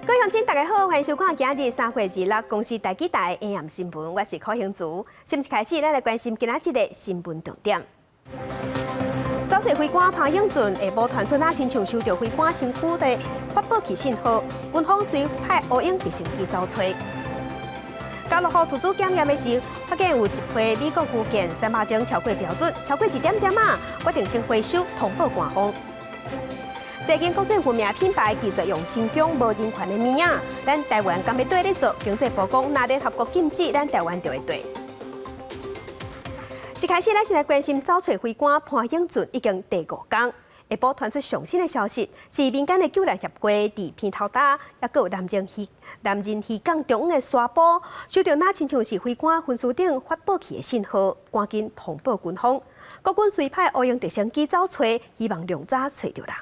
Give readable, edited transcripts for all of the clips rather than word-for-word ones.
各位鄉親，大家好，歡迎收看今日3月26公視台語台 AM 新聞，我是柯興竹。新聞開始，咱來關心今仔日的新聞重點。走揣飛官潘永俊下晡傳出，若親像收著飛官身軀的發報器信號，軍方隨派烏鷹直升機走揣。家樂福自主檢驗的時，發現有一批美國牛腱三肉精超過標準，超過一點點仔，決定先回收通報官方。最近國際知名品牌拒絕用新疆無人權的物仔，咱台灣敢欲綴咧做？經濟部講，若聯合國禁止，咱台灣就會綴。一開始，咱先來關心走揣飛官潘永俊已經第五工，下晡傳出上新的消息，是民間的救難協會佇鼻頭礁，抑閣有南仁漁港中央的沙埔，收著若親像是飛官分屍頂發報器的信號，趕緊通報軍方。國軍隨派烏鷹直升機走揣，希望量早揣著人。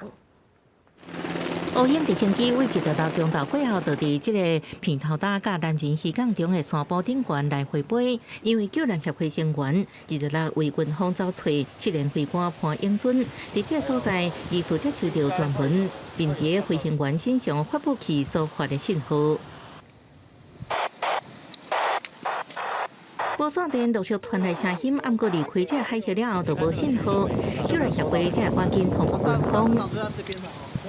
烏鷹直升機對26中晝過後，就佇這个鼻頭礁佮南仁漁港中的山坡頂懸來回飛，因為救難協會成員26為軍方走揣失聯飛官潘永尊，佇這个所在，疑似接收著專門面佇飛行員身上發報器所發的信號。無線電陸續傳來聲音，毋過離開這个海域了後就無信號，救難協會才趕緊通報軍方。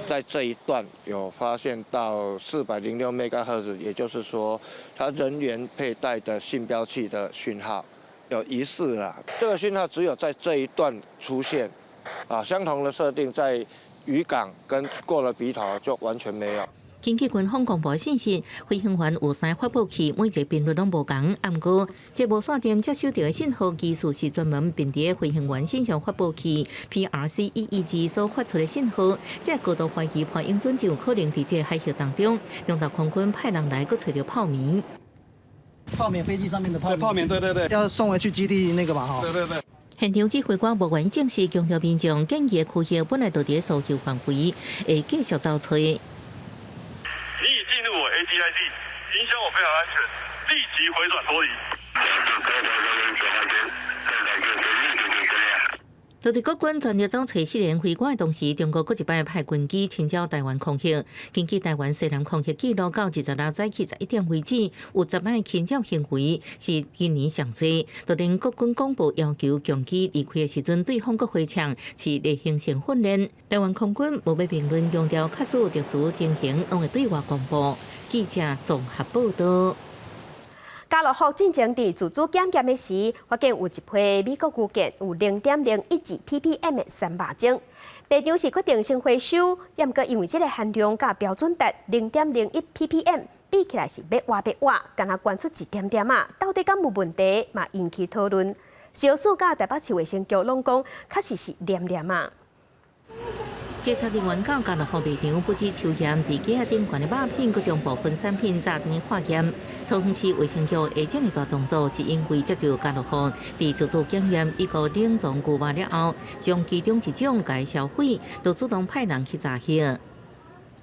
在這一段有發現到406兆赫茲，也就是說，他人員佩戴的信標器的訊號有疑似啦。這個訊號只有在這一段出現，啊，相同的設定在漁港跟過了鼻頭就完全沒有。根據軍方公布信息，飛行員有三個發報器，每一个頻率攏無仝。毋過，這無線電接收著的信號，其實是專門面佇飛行員身上發報器 PRC-EEG 所發出的信號。這高度懷疑潘永尊就有可能佇這个海域當中。中晝空軍派人來，閣揣著泡棉。泡棉，飛機上面的泡棉。泡棉，對對對，要送回去基地那個嘛，哈。對對對。現場指揮官無願意證實，強調民眾建議的區域本來就佇搜救範圍，會繼續走揣。你已進入我 ADIZ，影響我飛行安全，立即回轉脫離。就佇國軍全力走揣失聯飛官的同時，中國閣一擺派軍機侵擾臺灣空域。根據臺灣西南空域記錄，到26早起11點為止，有10擺侵擾行為，是今年上濟。就連國軍廣播要求強機離開的時陣，對方閣回嗆，是例行性訓練。臺灣空軍無欲評論，強調假使有特殊情形，攏會對外公布。記者綜合報道。家樂福進前佇自主檢驗的時，發現有一批美國牛腱有0.012 ppm 的三肉精。賣場是決定先回收，毋過因為這个含量佮標準值0.01 ppm 比起來是欲倚欲倚，干焦懸出一點點仔，到底敢有問題？嘛引起討論。食藥署佮台北市衛生局攏講，確實是黏黏仔。檢查人員到家樂福賣場，不止抽驗佇架仔頂懸的肉品，閣將部分產品紮轉去化驗。桃園市衛生局會這麼大動作，是因為接著家樂福佇自主檢驗一個冷藏牛肉了後，將其中一種共銷毀，就主動派人去查核。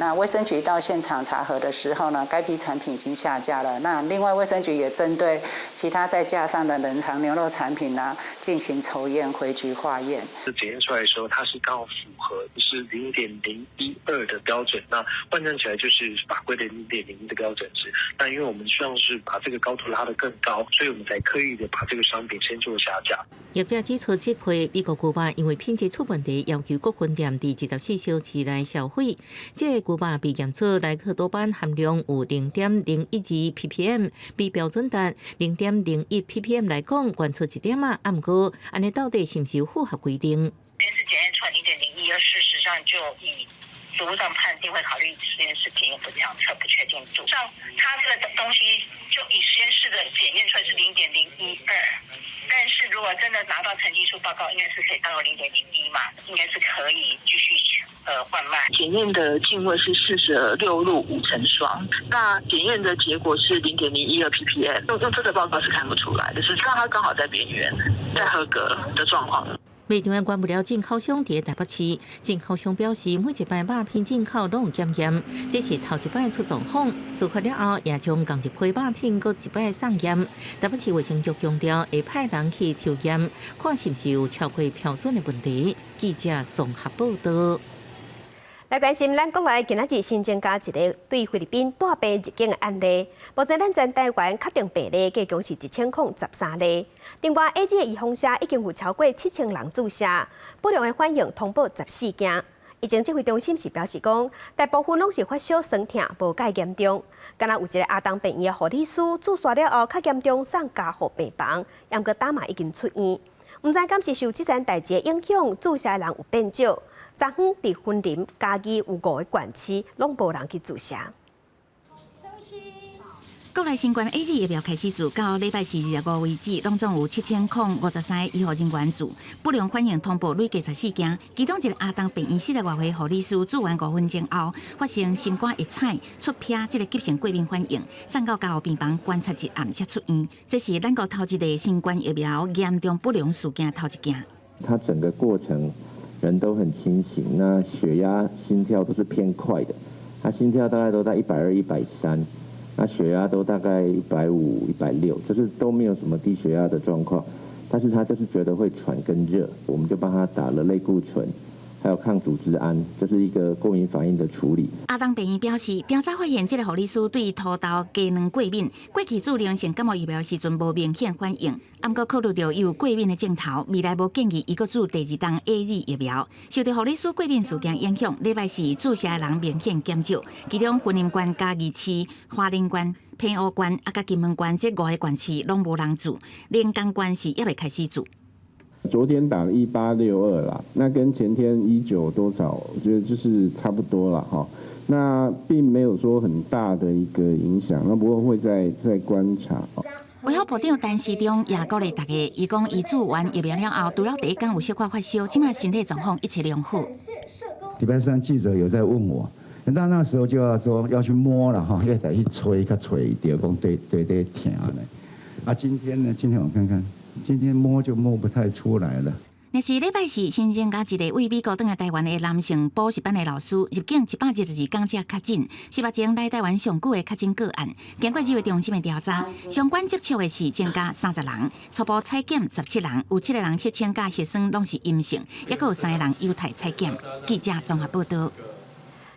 那衛生局到現場查核的時候呢，該批產品已經下架了。那另外衛生局也針對其他在架上的冷藏牛肉產品呢，進行抽驗回局化驗。檢驗出來的時候，它是剛好符合就是0.012的標準。那換算起來就是法規的0.01的標準值。那因為我們希望是把這個高度拉得更高，所以我們才刻意的把這個商品先做下架。業者指出，這批美國牛肉因為品質出問題，要求各分店佇24小時內銷毀。這個牛肉被驗出萊克多巴胺含量有0.012 ppm，比標準值0.01 ppm 來講，懸出一點仔。毋過，按呢到底是毋是符合規定？實驗室檢驗出來0.01，而事實上就以實務上判定會考慮實驗室檢驗不量測不確定度。像它這個東西就以實驗室的檢驗出來是0.012，但是如果真的拿到成績書報告，應該是可以到0.01嘛，應該是可以繼續販賣。檢驗的進位是46入5成雙，那檢驗的結果是0.012 ppm，用這個報告是看不出來的，只知道它剛好在邊緣，在合格的狀況。賣場的原物料進口商佇台北市，進口商表示，每一擺肉品進口攏有檢驗，這是頭一擺出狀況。事發了後，也將仝一批肉品閣一擺送驗。台北市衛生局強調，會派人去抽驗，看是毋是有超過標準的問題。記者綜合報道。來關心咱國內今仔日新增加一个對菲律賓帶病入境的案例，目前咱全台灣確定病例計共是1013例。另外，AZ的預防射已經有超過7000人注射，不良的反應通報14件。疫情指揮中心是表示講，大部分攏是發燒酸痛，無蓋嚴重。敢若有一个阿東病院的護理師注射了後較嚴重，送加護病房，毋過今嘛已經出院。毋知敢是受這件代誌的影響，注射的人有變少。昨昏佇雲林、嘉義有五个縣市，攏無人去注射。國內新冠 AZ 疫苗開始注到禮拜四25為止，攏總有7053個醫護人員注，不良反應通報累計14件，其中一个阿東病院40外歲護理師注完5分鐘後，發生心肝會彩、出癖這个急性過敏反應，送到加護病房觀察一暗才出院。這是咱國頭一例新冠疫苗嚴重不良事件頭一件。他整個過程人都很清醒，那血壓、心跳都是偏快的，他心跳大概都在120、130。那血壓都大概150、160，就是都沒有什麼低血壓的狀況，但是他就是覺得會喘跟熱，我們就幫他打了類固醇，還有抗組織胺，這是一個過敏反應的處理。阿東病院表示，調查發現這个護理師對塗豆雞卵過敏，過去注流行感冒疫苗時陣無明顯反應，毋過考慮著伊有過敏的症頭，未來無建議伊閣注第二針 AZ 疫苗。受著護理師過敏事件影響，禮拜四注射的人明顯減少，其中雲林縣、嘉義市、花蓮縣、澎湖縣啊，佮金門縣這五个縣市攏無人注，連江縣是猶未開始注。昨天打了1862啦，那跟前天19多少，我覺得就是差不多了哈。那並沒有說很大的一個影響，那不過會再觀察。衛福部長陳時中也鼓勵大家，伊講伊注完疫苗了後，除了第一工有小可發燒，這馬身體狀況一切良好。禮拜三記者有在問我，那那時候就要說要去摸了哈，要得去吹，較吹著，講對對對疼呢。啊，今天呢？今天我看看。今天摸就摸不太出來了。若是禮拜四新增加一个對美國轉來台灣的男性補習班的老師入境122工才確診，是目前來台灣上久的確診個案。經過指揮中心的調查，相關接觸的是增加30人，初步採檢17人，有7個人血清佮核酸攏是陰性，抑閣有3個人有待採檢。記者綜合報道。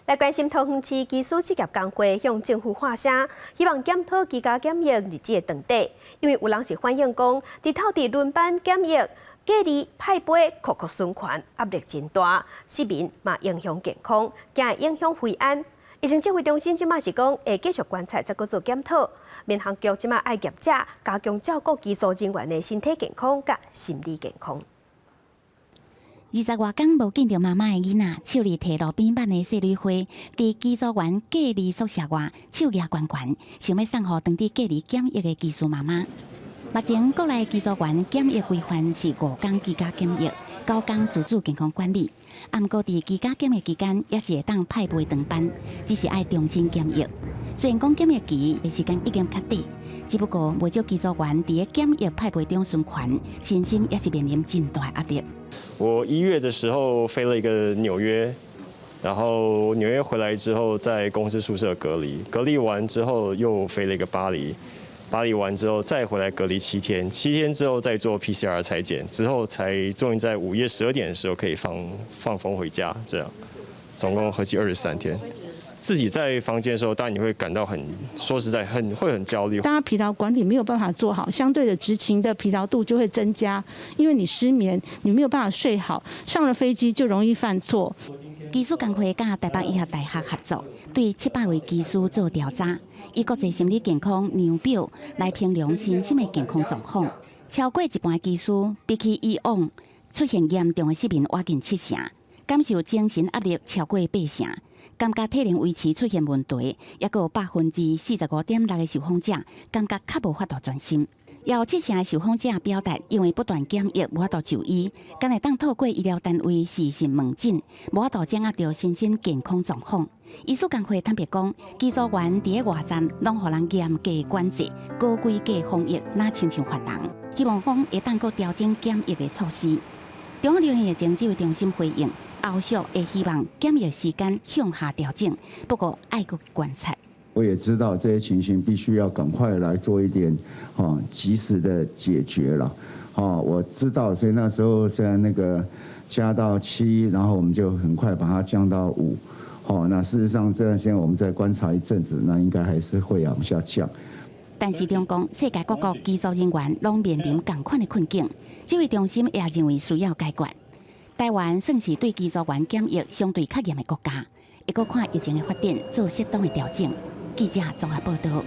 來關心桃園市機師職業工會向政府發聲，希望檢討居家檢疫日子的長短，因為有人是反映講，佇透佇輪班檢疫、隔離、派飛、酷酷循環，壓力真大，失眠嘛影響健康，驚會影響維安。疫情指揮中心這馬是講會繼續觀察，再閣做檢討。民航局這馬愛業者加強照顧機組人員的身體健康佮心理健康。20外工無見著媽媽的囡仔，手裡提路邊挽的細蕊花，佇機組員隔離宿舍外，手舉懸懸，想欲送予當佇隔離檢疫的機師媽媽。目前國內機組員檢疫規範是5工居家檢疫，9工自主健康管理。毋過佇居家檢疫期間，也是會當派飛長班，只是愛重新檢疫。雖然講檢疫期的時間已經較短，只不過袂少機組員佇咧檢疫派飛中循環，身心也是面臨真大壓力。我1月的時候飛了一個紐約，然後紐約回來之後，在公司宿舍隔離，隔離完之後又飛了一個巴黎，巴黎完之後再回來隔離七天，7天之後再做 PCR 採檢，之後才終於在午夜12點的時候可以放風回家，這樣總共合計23天。自己在房間的時候，當然你會感到很，說實在很會很焦慮。大家疲勞管理沒有辦法做好，相對的執勤的疲勞度就會增加，因為你失眠，你沒有辦法睡好，上了飛機就容易犯錯。機師工會佮台北醫學大學合作，對700位機師做調查，以國際心理健康量表來評量身心的健康狀況。超過一半機師比起以往出現嚴重的失眠，倚近七成，感受精神壓力超過八成。感覺體能維持出現問題，抑閣有45.6%的受訪者感覺較無法度專心。也有七成的受訪者表達，因為不斷檢疫無法度就醫，敢會當透過醫療單位視訊問診，無法度掌握著身心健康狀況。醫師工會坦白講，機組員佇咧外站攏予人嚴格管制，高規格防疫，若親像犯人。希望講會當閣調整檢疫的措施。中央流行疫情指揮中心回應，後續會希望檢疫時間向下調整，不過愛閣觀察。我也知道這些情形必須要趕快來做一點，哈，及時的解決了，哦，我知道，所以那時候雖然那個加到七，然後我們就很快把它降到五。好，那事實上這段時間我們再觀察一陣子，那應該還是會往下降。但是中共世界各國機組人員攏面臨仝款的困境，指揮中心也認為需要解決。台灣算是對機組員檢疫相對較嚴的國家，會閣看疫情的發展做適當的調整。記者綜合報道。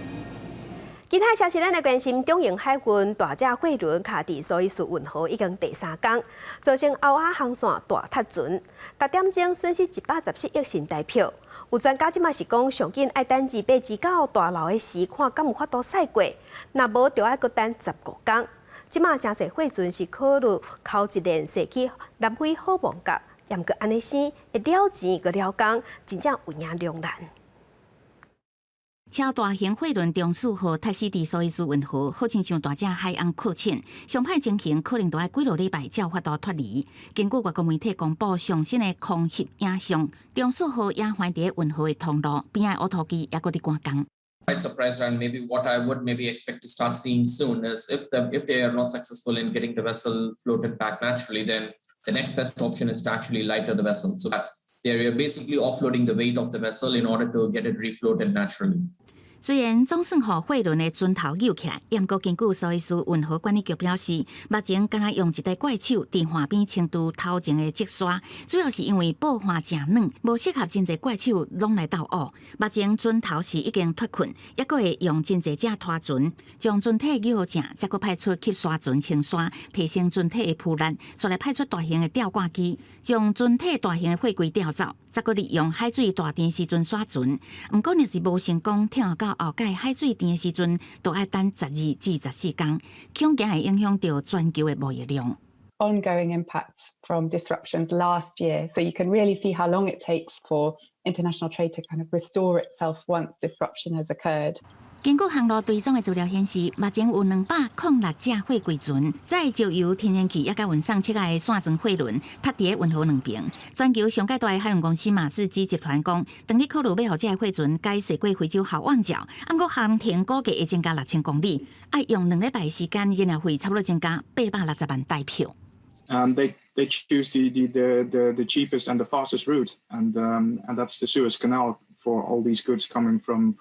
其他消息，咱來關心中英海軍大隻貨輪卡佇蘇伊士運河已經第三工，造成歐亞航線大窒船，逐點鐘損失114億新台票。有專家這馬是講，上緊愛等28至9大流的時，看敢有法度駛過，若無就愛閣等15工。這馬誠濟貨船是考慮剾一連駛去南非好望角，毋過按呢生會了錢閣了工，真正有影兩難。超大型貨輪中樞號窒死佇蘇伊士運河，好親像大隻海翁擱淺。上歹情形可能都愛幾落禮拜才有法度脫離。根據外國媒體公布上新的空襲影像，中樞號也還佇運河的通路邊仔烏塗機猶閣佇趕工。 Quite surprised, and maybe what I would maybe expect to start seeing soon is if they are not successful in getting the vessel floated back naturally, then the next best option is to actually lighter the vessel, so that they are basically offloading the weight of the vessel in order to get it refloated naturally. 雖然總算予貨輪的船頭扭起來，毋過根據蘇伊士運河管理局表示，目前敢若用一塊怪手佇岸邊清除頭前的積沙，主要是因為布岸誠軟，無適合真濟怪手攏來鬥挖。目前船頭是已經脫困，猶閣會用真濟隻拖船將船體扭好正，才閣派出吸沙船清沙，提升船體的浮力，煞來派出大型的吊掛機，將船體大型的貨櫃吊走，再閣利用海水大漲時陣徙船。毋過若是無成功，聽到後蓋海水漲的時陣，都愛等12至14工，恐驚會影響著全球的貿易量。 Ongoing impacts from disruptions last year, so you can really see how long it takes for international trade to kind of restore itself once disruption has occurred. 根據航路追蹤的資料顯示，目前有206隻貨櫃船，載石油、天然氣，猶佮運送七個的散裝貨輪，窒佇運河兩邊。全球上蓋大的海運公司馬士基集團講，當咧考慮欲予這个貨船改駛過非洲好望角，毋過航程估計會增加6000公里，愛用2禮拜時間，燃料費差不多增加860萬台票。 They choose the cheapest and the fastest route, and that's the Suez Canal for all these goods coming from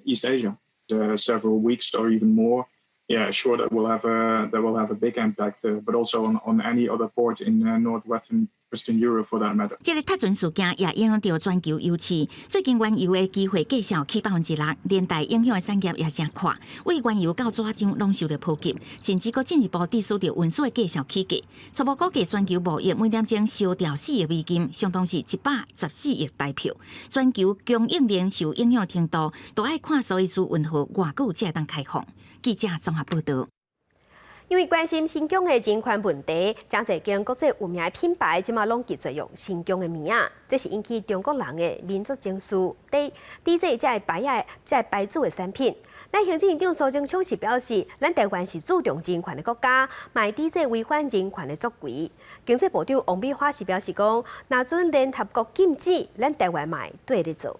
East Asia. Several weeks or even more, yeah, sure, that will have a big impact, but also on any other port in northwestern Western Europe for that matter. 這个窒船事件也影響著全球油市。最近原油的期貨價數起6%，連帶影響的產業也誠闊。對原油到紙漿攏受著波及，甚至閣進一步致使著運輸的價數起價。初步估計全球貿易每點鐘燒掉4億美金，相當是114億台票。全球供應鏈受影響程度，都愛看蘇伊士運河偌久才會當開放。記者綜合報道。因為關心新疆的人權問題，誠濟間國際有名的品牌，這馬攏拒絕用新疆的棉仔，這是引起中國人的民族情緒，抵抵制這个牌仔、這个牌子的產品。咱行政院長蘇貞昌是表示，咱台灣是注重人權的國家，嘛會抵制違反人權的作為。經濟部長王美花是表示講，若准聯合國禁止，咱台灣嘛會綴咧做。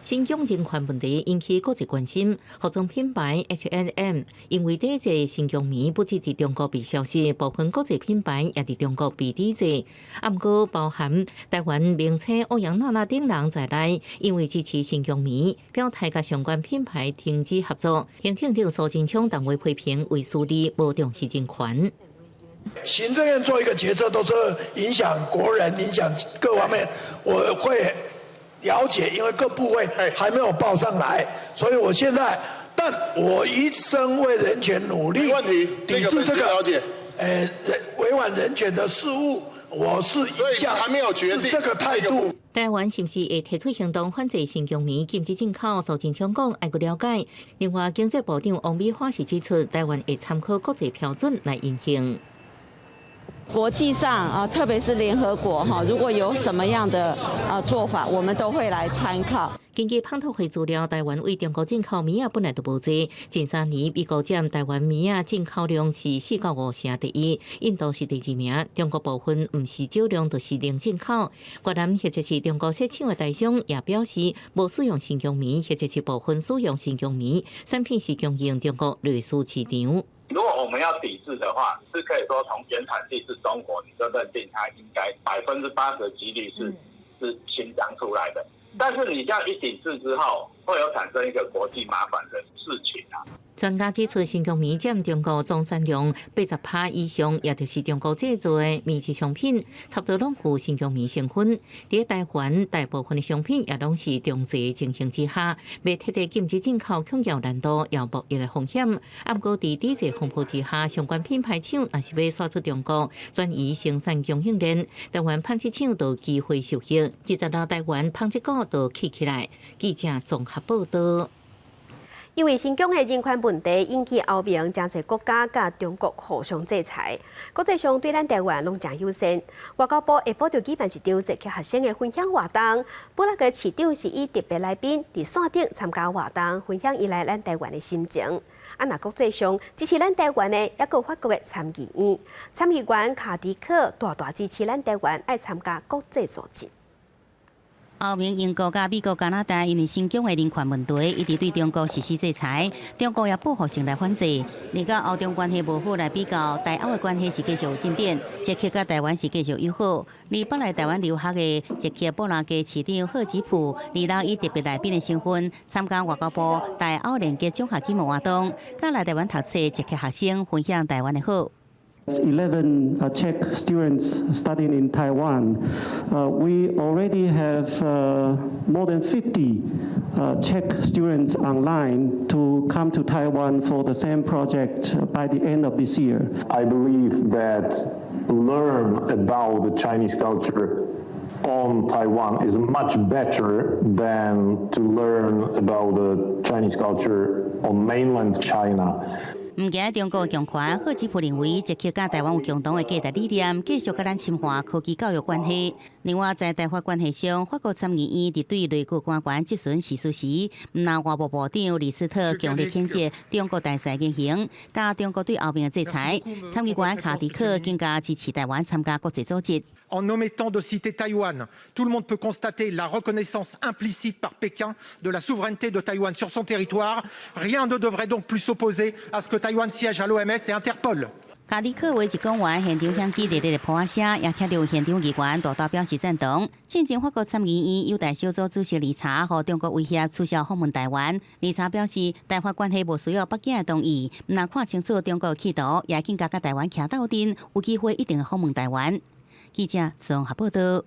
新疆人權問題引起國際關心，服裝品牌 H&M 因為抵制新疆棉，不止佇中國被消失，部分國際品牌也佇中國被抵制。啊，毋過包含台灣名車歐陽娜娜等人在內，因為支持新疆棉，表態佮相關品牌停止合作。行政長蘇貞昌同樣批評為私利，無重視人權。行政院做一個決策，都是影響國人、影響各方面，我會了解，因為各部會還沒有報上來，所以我現在，但我一生為人權努力，抵制這個，違反人權的事物，我是一向還沒有決定是這個態度。台灣是毋是會提出行動反制新疆棉禁止進口？蘇貞昌講愛閣了解。另外，經濟部長王美花是指出，台灣會參考國際標準來執行。國際上啊，特別是聯合國哈，如果有什麼樣的啊做法，我們都會來參考。根據彭博會資料，台灣對中國進口棉仔本來就無濟，近3年美國佔台灣棉仔進口量是4到5成第一，印度是第二名。中國部分毋是少量，就是零進口。越南或者是中國設廠的台商也表示，無使用新疆棉，或者是部分使用新疆棉產品是供應中國內需市場。如果我們要抵制的話，是可以說從原產地是中國，你就認定它應該80%的幾率是是新疆出來的。但是你這樣一抵制之後，會有產生一個國際麻煩的事情啊。專家指出，新疆棉佔中國總產量80%以上，也就是中國製造的棉質商品，差不多攏有新疆棉成分。佇台灣，大部分的商品也攏是強制情形之下，欲徹底禁止進口，恐有難度，有貿易的風險。啊，毋過佇抵制風波之下，相關品牌廠若是欲徙出中國，轉移生產供應鏈，台灣紡織廠就有機會受益。26台灣紡織股都起起來。記者綜合報道。因為新疆的人權問題引起歐盟誠濟國家佮中國互相制裁，國際上對咱台灣攏誠友善。外交部下晡就舉辦一場捷克學生的分享活動，布拉格市長是以特別來賓佇線頂參加活動，分享伊來咱台灣的心情。啊，若國際上支持咱台灣的，猶閣有法國的參議院參議員卡迪克大大支持咱台灣愛參加國際組織。歐盟、英國佮美國、加拿大因為新疆的人權問題，一直對中國實施制裁。中國也報復性來反制。而佮歐中關係無好來比較，台歐的關係是繼續有進展。捷克佮台灣是繼續友好。而捌來台灣留學的捷克布拉格市長賀吉普，二六以特別來賓的身份參加外交部台歐聯結獎學金的活動，佮來台灣讀冊捷克學生分享台灣的好。 11 Czech students studying in Taiwan. We already have more than 50 Czech students online to come to Taiwan for the same project by the end of this year. I believe that learn about the Chinese culture on Taiwan is much better than to learn about the Chinese culture on mainland China. 毋驚中國強權，賀吉普認為捷克佮台灣有共同的價值理念，繼續佮咱深化科技教育關係。另外，在台法關係上，法國參議院佇對內閣官員質詢時事時，毋但外務部長李斯特強烈譴責中國大使言行，佮中國對歐盟的制裁。參議員卡迪克更加支持台灣參加國際組織。 En omettant de citer Taïwan, tout le monde peut constater la reconnaissance implicite par Pékin de la souveraineté de Taïwan sur son territoire. Rien ne devrait donc plus s'opposer à ce que Taïwan siège à l'OMS et Interpol. 卡迪克話一講完，現場響起熱烈的噗仔聲，也聽著現場議員大大表示贊同。進前法國參議院優待小組主席理查，予中國威脅取消訪問台灣。理查表示，台法關係無需要北京的同意，毋但看清楚中國的企圖，也更加佮台灣徛鬥陣，有機會一定會訪問台灣。記者綜合報道。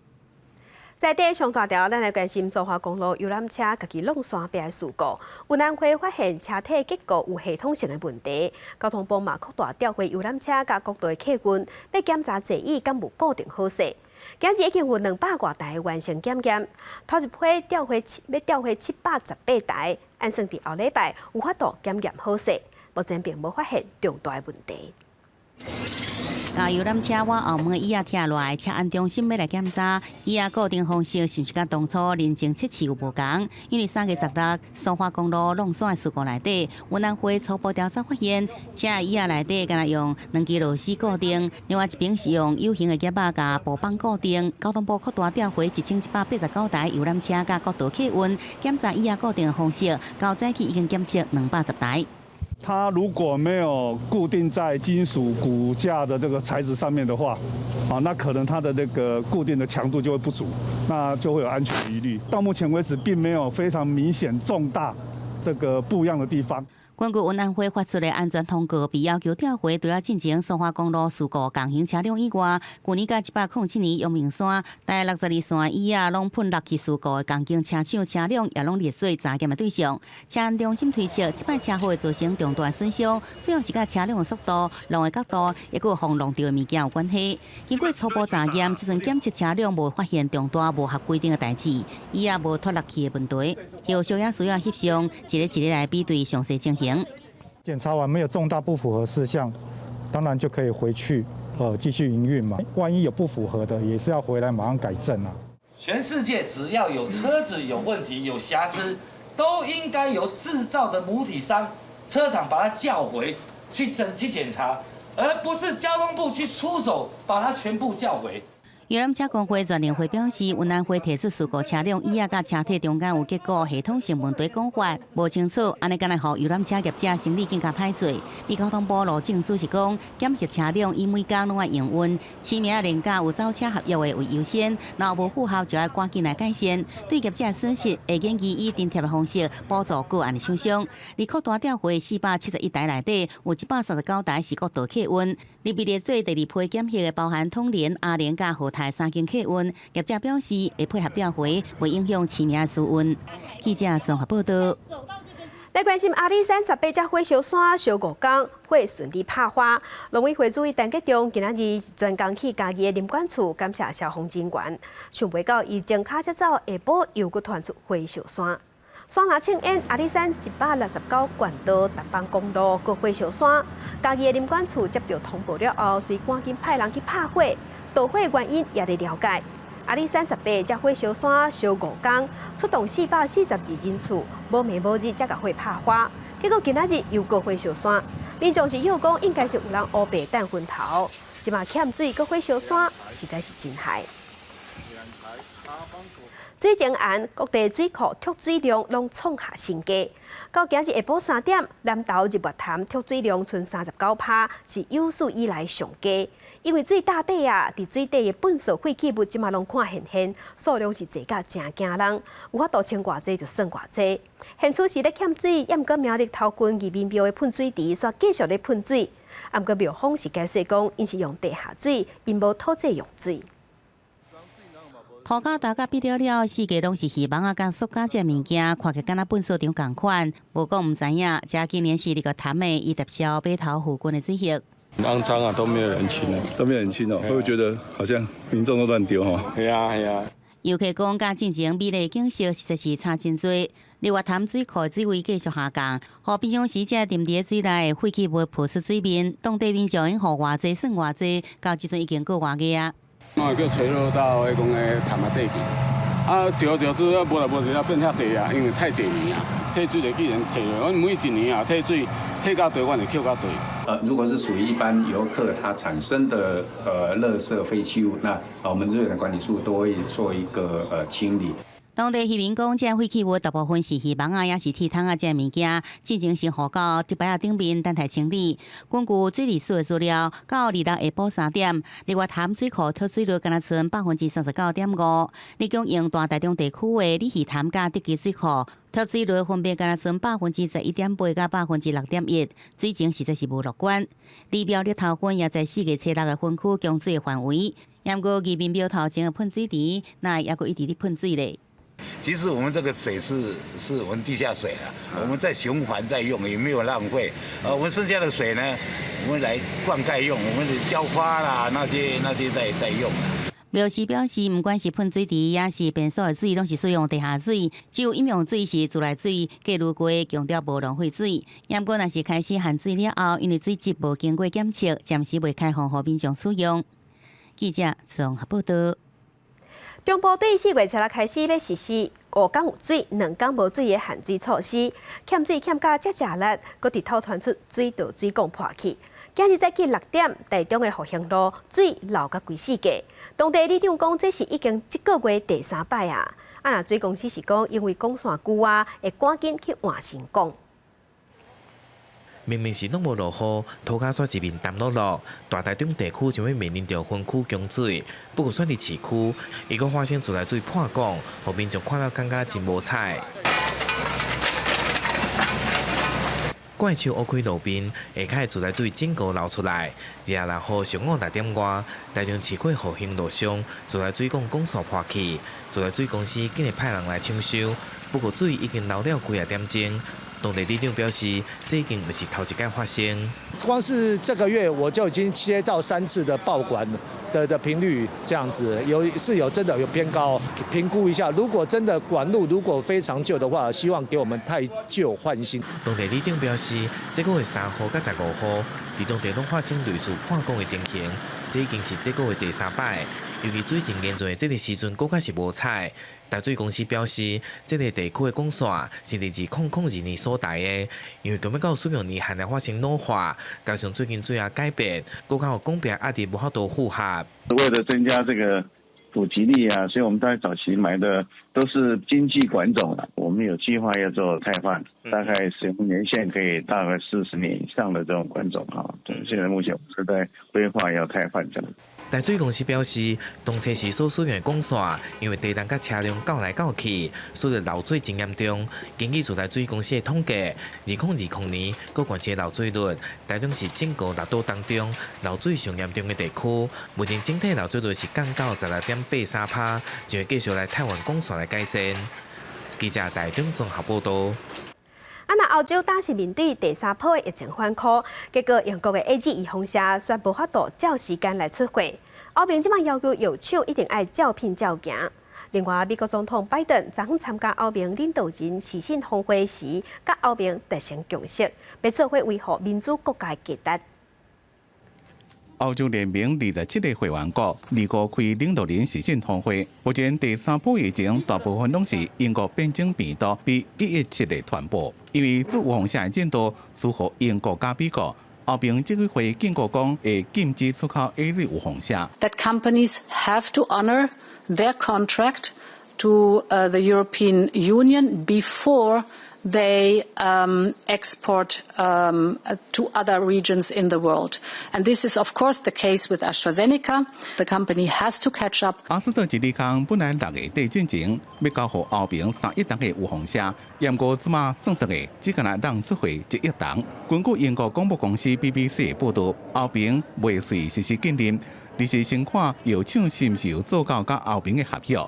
在地上大條，咱來關心蘇花公路遊覽車共己挵山壁的事故。運安會發現車體結構有系統性的問題，交通部嘛擴大調回遊覽車佮國道的客運，欲檢查座椅敢有固定好勢。今日已經有200外台完成檢驗，頭一批調回欲調回718台，按算佇後禮拜有法度檢驗好勢，目前並無發現重大的問題。共遊覽車倚後門的椅仔拆落來，車安中心欲來檢查椅仔固定方式是毋是佮當初認證測試有無仝？因為3月16蘇花公路挵山的事故內底，運安會初步調查發現，車的椅仔內底敢若用兩支螺絲固定，另外一邊是用有形的夾仔共布綁固定。交通部擴大調回1189台遊覽車佮國道客運，檢查椅仔固定的方式，到早起已經檢測210台。它如果沒有固定在金屬骨架的這個材質上面的話，啊，那可能它的這個固定的強度就會不足，那就會有安全疑慮。到目前為止，並沒有非常明顯重大這個不一樣的地方。根據運安會發出的安全通告，被要求調回除了進前蘇花公路事故共型車輛以外，去年佮107年陽明山台62線椅仔攏噴落去事故的共型車廠車輛也攏列做查驗的對象。車安中心推測，這擺車禍會造成重大損傷，主要是佮車輛的速度、挵的角度，抑閣予挵著的物件有關係。經過初步查驗，這陣檢測車輛無發現重大無合規定的代誌，椅仔無脫落去的問題，後續也需要翕相，一个一个來比對詳細情形。檢查完沒有重大不符合事項，當然就可以回去，繼續營運嘛。萬一有不符合的，也是要回來馬上改正啊。全世界只要有車子有問題、有瑕疵，都應該由製造的母體商車廠把它叫回去整去檢查，而不是交通部去出手把它全部叫回。遊覽車公會全聯會表示，運安會提出事故車輛椅仔佮車體中間有結構系統性問題講法，無清楚，按呢敢會予遊覽車業者生理更加歹做。而交通部路政署是講，檢核車輛伊每工攏愛營運，市名連佮有走車合約的為優先，若無符合就愛趕緊來改善。對業者損失，會建議以津貼的方式補助個案的廠商。而擴大調貨471台內底，有139台是國道客運。而被列做第二批檢核的，包含統聯、阿聯佮和泰三間客運。業者表示會配合調回，袂影響市民的營運。記者綜合報道。來關心阿里山18只火燒山燒五工，火順利拍花。農委會主委陳吉仲今仔日專工去嘉義的林管處感謝消防人員，想袂到伊前跤才走，下晡又閣傳出火燒山。山林衝煙，阿里山169縣道達邦公路閣火燒山，嘉義的林管處接到通報了後，隨趕緊派人去拍火，導火原因也咧了解。阿里山18只火燒山燒五工，出動442人次，無暝無日才共火拍花。結果今仔日又閣火燒山，民眾是臆講應該是有人烏白彈薰頭，這馬欠水閣火燒山，實在是真害。水情絚，各地水庫蓄水量攏創下新低。到今日下晡3點，南投日月潭蓄水量賰39%，是有史以來上低。因為水大底啊，佇水底的糞埽廢棄物，這馬攏看現現，數量是濟甲誠驚人，有法度清偌濟就算偌濟。現此時咧欠水，猶毋過苗栗頭份義民廟的噴水池煞繼續咧噴水，啊，毋過廟方是解釋講，𪜶是用地下水，𪜶無討債用水。塗膠大甲變了了，四界攏是魚網仔佮塑膠這物件，看起來敢若糞掃場仝款。無講毋知影，這今年是日月潭的伊特燒碼頭附近的水域。骯髒啊，都沒有人清啊，都沒有人清哦，會不會覺得好像民眾都亂丟吼？係啊係啊。遊客講，佮進前美麗景色實在是差真濟。日月潭水庫水位繼續下降，予平常時這沉佇水內的廢棄物浮出水面，當地民眾用予偌濟算偌濟，到這陣已經過外月啊。攏會叫垂落到彼講的潭仔底去，啊，久而久之啊，無來無去啊，變遐濟啊，因為太濟年啊，退水就既然退落，阮每一年啊退水，退到底，阮會抾到底。如果是屬於一般遊客他產生的垃圾廢棄物，那我們日月潭管理處都會做一個清理。當地漁民講，這廢棄物大部分是魚網仔，抑是鐵桶仔這物件，進前先予到竹排仔頂面等待清理。根據水利署的資料，到26下晡3點，日月潭水庫蓄水率敢若賰39.5%。你講用大台中地區的鯉魚潭佮竹崎水庫蓄水率分別敢若賰11.8%佮6.1%，水情實在是無樂觀。離苗栗頭份也在4月初6的分區供水範圍，毋過義民廟頭前的噴水池，那猶閣一直咧噴水咧。其實我們這個水是我們地下水啊，我們在循環再用，也沒有浪費。我們剩下的水呢，我們來灌溉用，我們的澆花啦那些在用。廟司表示，毋管是噴水池，抑是便所的水，攏是使用地下水，只有飲用水是自來水，過濾過，強調無浪費水。毋過，若是開始限水了後，因為水質無經過檢測，暫時袂開放予民眾使用。記者綜合報道。中部對4月初6開始欲實施五工有水、兩工無水的限水措施，欠水欠甲遮食力，閣直透傳出水道水管破去。今日早起6點，台中的復興路水漏甲規四界。當地里長講，這是已經這個月第三擺啊！啊，若水公司是講，因為管線舊啊，會趕緊去換新管。明明是攏無落雨，塗跤煞一面澹漉漉。大台中地區將欲面臨著分區供水，不過選佇市區，伊閣發生自來水破管，予民眾看了感覺真無彩。怪獸挖開路邊，下跤的自來水整個流出來。26號上午6點外，台中市區復興路上自來水管管線破去，自來水公司緊會派人來搶修。不過水已經流了幾仔點鐘。當地里長表示，這已經毋是頭一擺發生。光是這個月我就已經接到3次的爆管的頻率，這樣子有是有真的有偏高。評估一下，如果真的管路如果非常舊的話，希望給我們汰舊換新。當地里長表示，這個月3號佮15號，佇當地攏發生類似破管的情形，這已經是這個月第三擺。尤其水情嚴重的這個時陣，閣較是無彩。台水公司表示，這個地區的管線是佇2002年所埋的，因為強欲到使用年限來發生老化，加上最近水壓改變，閣較予管壁壓力無法度負荷。為了增加這個普及率啊，所以我們大概早期買的都是經濟管種啦。我們有計劃要做汰換，大概使用年限可以大概40年以上的這種管種啊。對，現在目前是在規劃要汰換這樣。台水公司表示，當初時所使用的管線，因為地震佮車輛攪來攪去，所以漏水真嚴重。根據自來水公司的統計，2020年閣縣市漏水率，台中是整個六都當中漏水上嚴重的地區。目前整體漏水率是降到16.83%，就會繼續來汰換管線來改善。記者台中綜合報道。啊，若歐洲當時面對第三波的疫情反撲，結果英國的 AZ 預防射煞無法度照時間來出貨。歐盟這擺要求藥廠一定愛照品照行。另外，美國總統拜登昨昏參加歐盟領導人視訊峰會時，佮歐盟達成共識，欲做伙維護民主國家的價值。歐洲聯盟27個會員國25開領導人視訊峰會，目前第三波疫情大部分攏是英國變種病毒 B117的傳播，因為這預防射的進度輸予英國佮美國，歐盟執委會警告講會禁止出口 AZ 預防射。 That companies have to honor their contract to the European Union before they export to other regions in the world. And this is, of course, the case with AstraZeneca. The company has to catch up. 阿斯特捷利康本來6月底進前欲交予歐盟3億筒的預防射，毋過這馬算算的，只敢若當出貨1億筒。根據英國廣播公司 BBC 的報導，歐盟未遂實施禁令，而是先看藥廠是毋是有做到佮歐盟的合約。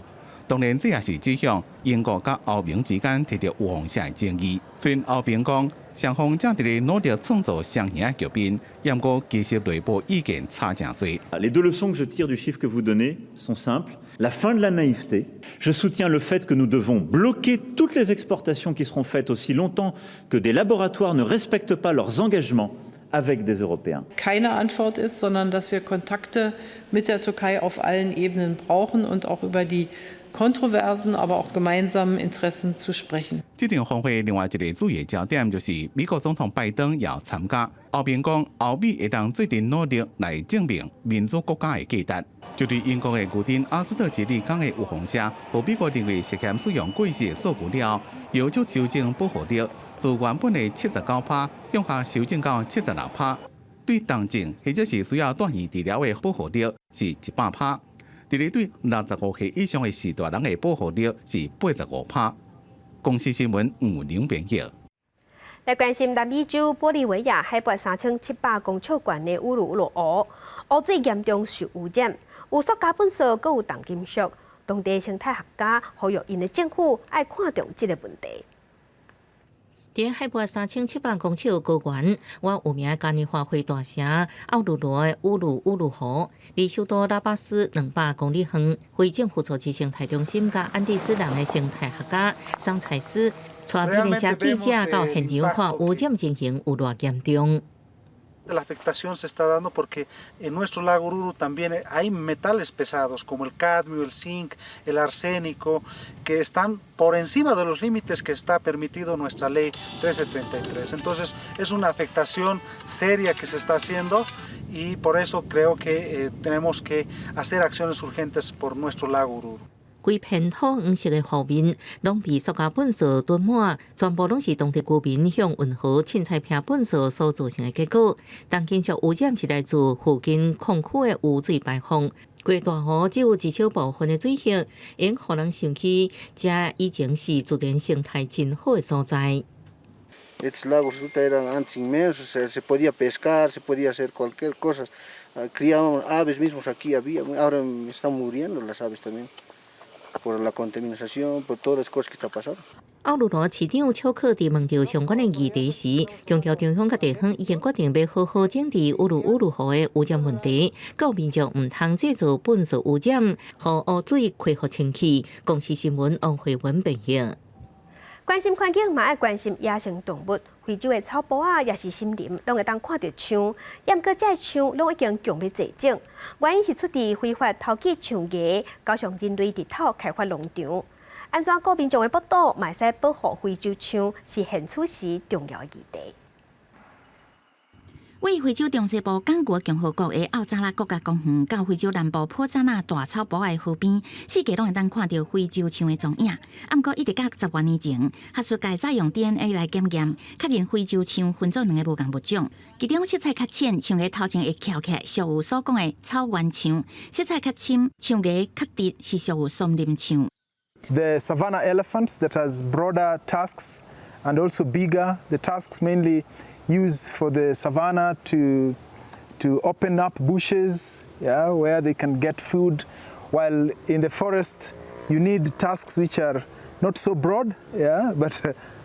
當然，這也是指向英國佮歐盟之間提著預防射的爭議。雖然歐盟講雙方正佇咧努力創造雙贏的局面，毋過其實內部意見差誠濟。 Les deux leçons que je tire du chiffre que vous donnez sont simples. La fin de la naïveté. Je soutiens le fait que nous devons bloquer toutes les exportations qui seront faites aussi longtemps que des laboratoires ne respectent pas leurs engagements avec des Européens. Keine Antwort ist, sondern dass wir Kontakte mit der Türkei auf allen Ebenen brauchen und auch über die kontroversen, aber auch gemeinsamen Interessen zu sprechen. 這場峰會另外一個注意焦點就是美國總統拜登也參加。歐盟講，歐美會當做陣努力來證明民主國家的價值。就對英國的牛津阿斯特捷利康的預防射，予美國認為涉嫌使用過時的數據了，藥廠修正保護力，自原本的79%向下修正到76%。對重症或者是需要住院治療的保護力是100%。佇咧對65歲以上的序大人的保護力是85%。公視新聞吳玲編譯。來關心南美洲玻利維亞海拔3700公尺懸的烏魯魯湖，湖水嚴重受污染，有塑膠垃圾，閣有重金屬。當地生態學家呼籲𪜶的政府愛看重這個問題。佇海拔3700公尺高原，倚有名嘉年華會大城奧魯羅的烏魯烏魯湖，離首都拉巴斯200公里遠。非政府組織生態中心佮安第斯人的生態學家桑采斯，帶美聯社記者到現場看污染情形有偌嚴重。 La afectación se está dando porque en nuestro lago Oruro también hay metales pesados como el cadmio, el zinc, el arsénico, que están por encima de los límites que está permitido nuestra ley 1333. Entonces es una afectación seria que se está haciendo y por eso creo que tenemos que hacer acciones urgentes por nuestro lago Oruro. 規片土黃色的湖面，攏被塑膠糞掃囤滿，全部攏是當地居民向運河凊彩拋糞掃所造成的結果。重金屬污染是來自附近礦區的污水排放。規大湖只有一小部分的水域，會予人想起這以前是自然生態真好的所在。 Estos lagos eran antes inmensos, se podía pescar, se podía hacer cualquier cosa. Criábamos aves mismos aquí había, ahora están muriendo las aves también por la contaminación, por todas las cosas que está pasando. 奧魯羅市長丘克佇問著相關的議題時，強調中央佮地方已經決定欲好好整治烏魯烏魯湖的污染問題，告民眾毋通製造糞掃污染，予湖水恢復清氣。公視新聞王慧文編譯。關心環境嘛愛關心野生動物，非洲的草埔仔抑是森林，攏會當看著象。毋過這个象攏已經強欲絕種，原因是出佇非法偷伐象牙，加上人類日頭開發農場。按怎顧民眾的腹肚，嘛會使保護非洲象，是現此時重要的議題。位非洲中西部剛果共和國的奧扎拉國家公園，到非洲南部普扎納大草埔的河邊，四界攏會當看著非洲象的蹤影。啊，毋過一直到十外年前，學術界才用 DNA 來檢驗，確認非洲象分做兩個無仝物種。其中色彩較淺，象牙頭前會翹起來，俗語所講的草原象；色彩較深，象牙較直，是屬於松林象。 The savanna elephants that has broader tusks and also bigger. The tusks mainly used for the savanna to open up bushes, yeah, where they can get food. While in the forest, you need tusks which are not so broad, yeah, but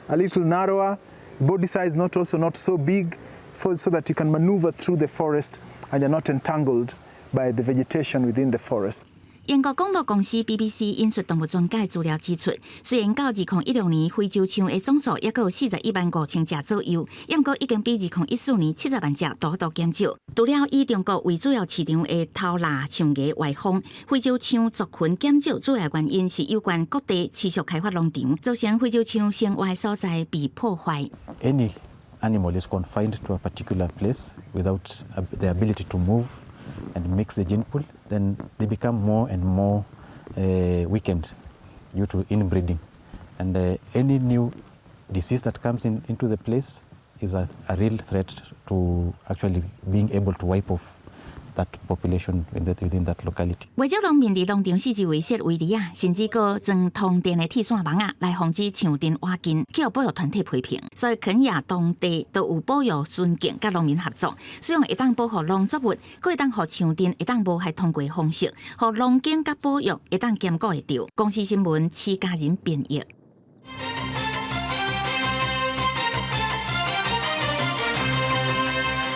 a little narrower. Body size not also not so big, so that you can maneuver through the forest and you're not entangled by the vegetation within the forest. 英國廣播公司 BBC 引述動物專家資料指出，雖然到2016年非洲象的總數猶閣有41.5萬隻左右，毋過已經比2014年70萬隻大幅度減少。除了以中國為主要市場的偷獵象牙歪風，非洲象族群減少主要原因是有關各地持續開發農場，造成非洲象生活所在被破壞。 Any animal is confined to a particular place without the ability to move and mix the gene pool, then they become more and more weakened due to inbreeding. And any new disease that comes into the place is a real threat to actually being able to wipe off that population within that locality. 袂少農民佇農場四周圍設圍籬仔，甚至閣裝通電的鐵線網仔來防止象陣倚近，予保育團體批評。所以肯亞當地都有保育巡警佮農民合作，使用會當保護農作物，閣會當予象陣會當無害通過方式，予農耕佮保育會當兼顧會著。公視新聞徐家仁編譯。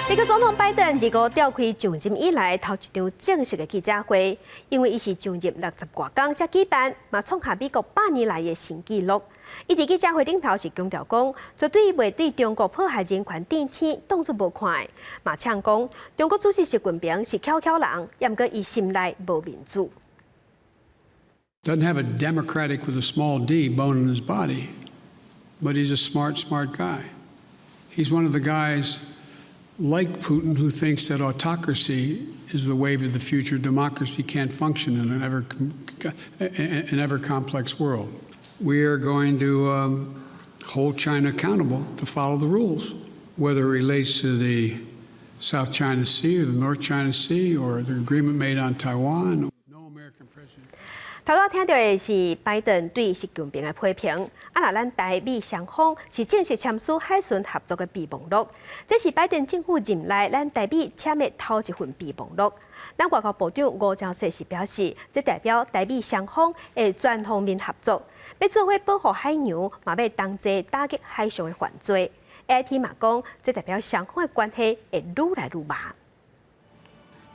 美國總統拜登二五召開上任以來頭一場正式的記者會，因為伊是上任六十外工才舉辦，嘛創下美國100年來的新紀錄。伊佇記者會頂頭是強調講，絕對袂對中國破壞人權釘星當作無看的，嘛嗆講中國主席習近平是巧巧人，毋過伊心內無民主。 Doesn't have a democratic with a small d bone in his body, but he's a smart, smart guy. He's one of the guys like Putin who thinks that autocracy is the wave of the future. Democracy can't function in an ever complex world. We are going to hold China accountable to follow the rules, whether it relates to the South China Sea or the North China Sea or the agreement made on Taiwan. 頭拄聽著的是拜登對習近平的批評。啊，若咱台美雙方是正式簽署海巡合作的備忘錄，這是拜登政府任內咱台美簽的頭一份備忘錄。咱外交部長吳釗燮是表示，這代表台美雙方會全方面合作，欲做伙保護海洋，嘛欲同齊打擊海上的犯罪。AIT 嘛講，這代表雙方的關係會愈來愈密。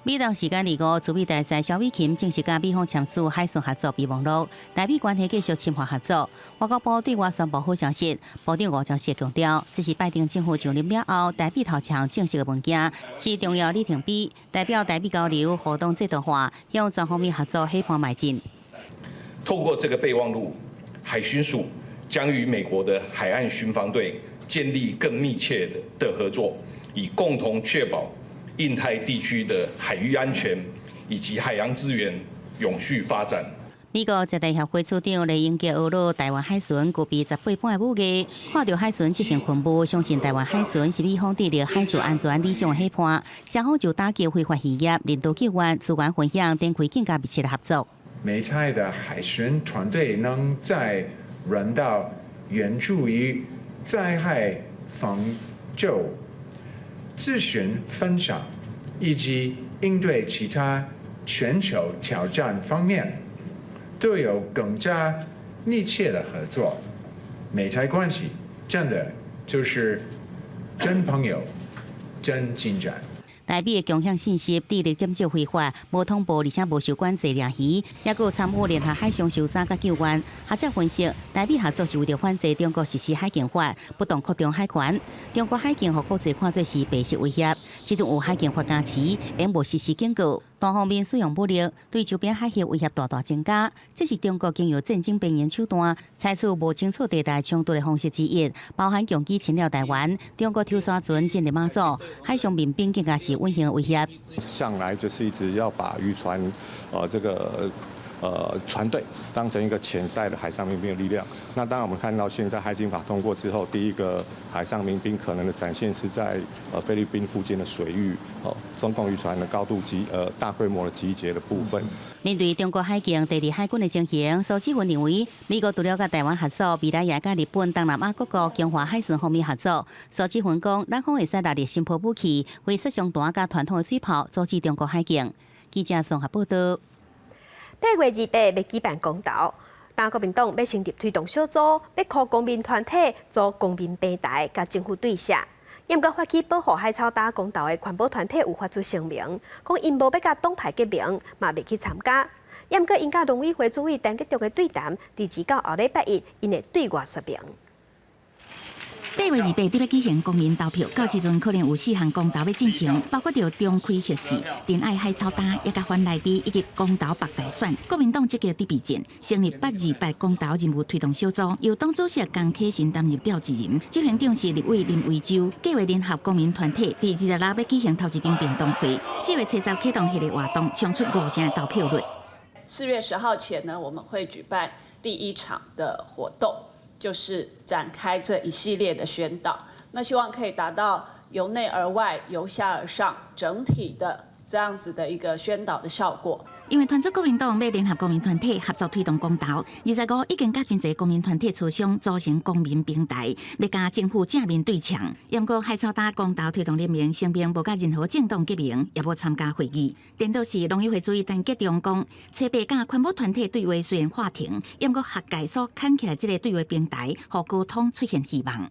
美東時間25，駐美大使蕭美琴正式佮美方簽署海巡合作備忘錄，台美關係繼續深化合作。外交部對外宣布好消息，部長吳釗燮強調，這是拜登政府上任了後台美頭項正式的文件，是重要里程碑，代表台美交流互動制度化，向全方面合作伙伴邁進。透過這個備忘錄，海巡署將與美國的海岸巡防隊建立更密切的合作，以共同確保印太地區的海域安全以及海洋資源永續發展。美國在地協會處長李英傑學了台灣海巡具備18般的武藝，看著海巡執行勤務，相信台灣海巡是美方致力海事安全理想的夥伴。雙方就打擊非法漁業、人道救援、資源分享展開更加密切的合作。美台的海巡團隊能在人道援助與災害防救、資訊分享以及應對其他全球挑戰方面，都有更加密切的合作。美台關係真的就是真朋友、真進展。台美的共享信息，致力減少非法、無通報，而且無受管制掠魚，抑閣有參與聯合海上搜查佮救援。學者分析，台美合作是為著反制中國實施海警法，不斷擴張海權。中國海警予國際看做是白色威脅，這陣有海警法加持，會無實施警告。單方面使用武力，對周邊海域威脅大大增加。這是中國經由戰爭邊緣手段，採取無清楚地帶衝突的方式之一，包含強機侵擾臺灣、中國抽沙船進入馬祖、海上民兵更加是隱形威脅。向來就是一直要把漁船，這個船隊當成一個潛在的海上民兵的力量。那當然，我們看到現在海警法通過之後，第一個海上民兵可能的展現是在菲律賓附近的水域，哦，中共漁船的高度集大規模的集結的部分。面對中國海警第二海軍的情形，蘇志雲認為，美國除了佮臺灣合作，未來也佮日本、東南亞各國強化海巡方面合作。蘇志雲講，咱方會使納入新波武器，為殺傷彈佮傳統的水炮，阻止中國海警。記者綜合報道。8月28欲舉辦公投，但國民黨欲成立推動小組，欲靠公民團體組公民平台，佮政府對峙。毋過發起保護海草礁公投的環保團體有發出聲明，講𪜶無欲佮黨派結盟，嘛袂去參加。毋過𪜶佮農委會主委陳吉仲的對談，佇二九後禮拜一，𪜶會對外說明。 8月28佇欲舉行公民投票，到時陣可能有四項公投欲進行，包括著重開核四、珍愛海草礁、以及反萊豬以及公投北大選。國民黨積極佇備戰，成立828公投任務推動小組，由黨主席江啟臣擔任召集人，執行長是立委林為洲。計劃聯合公民團體，佇26欲舉行頭一場便當會，4月70啟動系列活動，衝出五成的投票率。 4月10號前呢，我們會舉辦第一場的活動。就是展開這一系列的宣導，那希望可以達到由內而外、由下而上整體的這樣子的一個宣導的效果。因為傳出國民黨欲聯合公民團體合作推動公投，25已經佮真濟公民團體磋商組成公民平台，欲佮政府正面對嗆。毋過海草礁公投推動聯盟聲明無佮任何政黨結盟，也無參加會議。顛倒是農委會主委陳吉仲講，初八佮環保團體對話雖然喊停，毋過學界所牽起來這個對話平台，予溝通出現希望。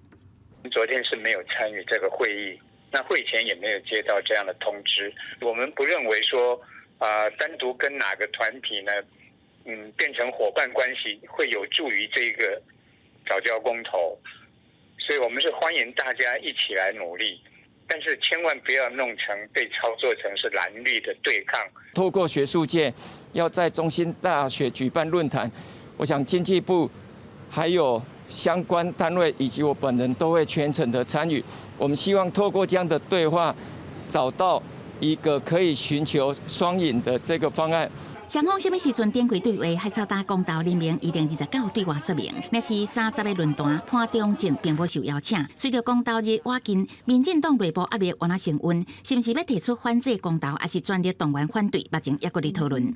昨天是沒有參與這個會議，那會前也沒有接到這樣的通知。我們不認為說，單獨跟哪個團體呢，變成夥伴關係會有助於這個藻礁公投，所以我們是歡迎大家一起來努力，但是千萬不要弄成被操作成是藍綠的對抗。透過學術界要在中興大學舉辦論壇，我想經濟部還有相關單位以及我本人都會全程的參與。我們希望透過這樣的對話，找到一個可以尋求雙贏的這個方案。雙方啥物時陣展開對話？海草礁公投聯盟預定29對外說明。若是30個論壇，潘忠政並無受邀請。隨著公投日倚近，民進黨內部壓力越來升溫，是毋是欲提出反制公投，抑是全力動員反對？目前猶閣佇討論。